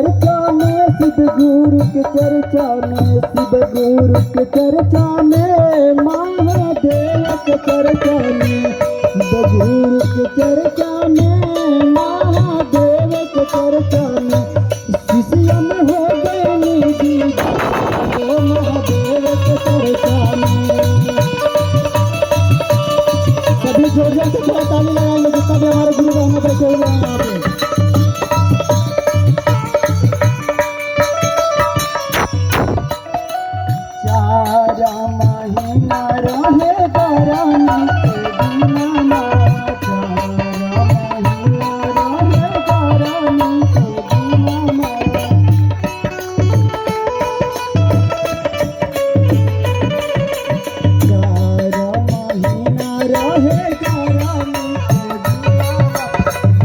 चर्चा में, शिव गुरु के चर्चा में, शिव गुरु के चर्चा में, महादेव के चर्चा में, शिव गुरु के चर्चा में, महादेव के चर्चा में, शिष्य में हो गए निधि ओ महादेव के चर्चा में। सभी जोर जोर से थोड़ा ताली लगाएंगे जितना भी हमारे गुरु बहनों बैठे हुए हैं यहाँ पे। चार महीना रहे गरमी के दिनमा, चार महीना रहे गरमी के दिनमा, चार महीना रहे गरमी के दिनमा,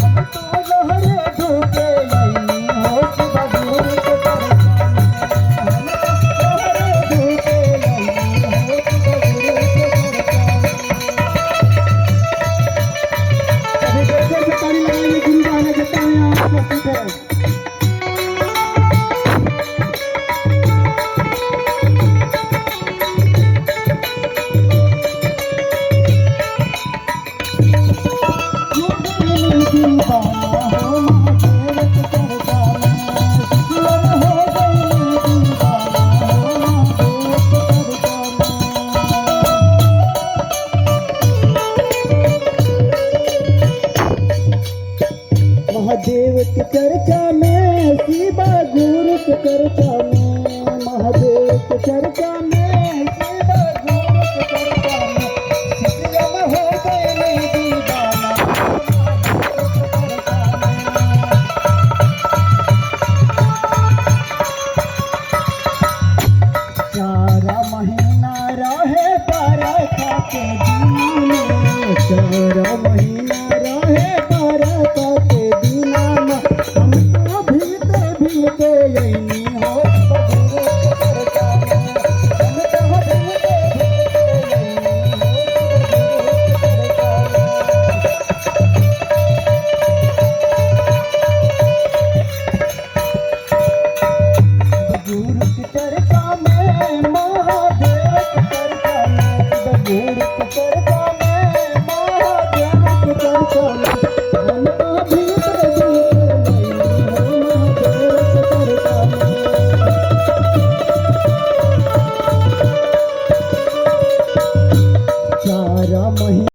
हम तो लहरे धूपे अइनी हो शिव गुरु के चर्चा में, हम तो लहरे धूपे अइनी हो शिव गुरु के चर्चा में। सभी जोर जोर से ताली लगाएंगे गुरु बहना जितना भी यहाँ उपस्थित है। दीवाना हो महादेव के चर्चा में, शिष्यन हो गई दीवाना हो महादेव के चर्चा में। महादेव के चर्चा में, शिवा गुरु के चर्चा में, महादेव के चर्चा में, शिवा गुरु के चर्चा में, शिष्यन हो गए दीवाना हो महादेव के चर्चा में। चार महीना रहे बरखा के दिनमा, चार महीना रहे बरखा के दिनमा, हम तो भीते भीते अइनी हो शिव गुरु के चर्चा में, हम तो भीते भीते अइनी हो शिव गुरु के चर्चा में। गुरु की चर्चा में, महादेव की चर्चा में, शिव गुरु की चर्चा में, महादेव की चर्चा में, हम तो भीते भीते अइनी हो महादेव की चर्चा में। चार महीना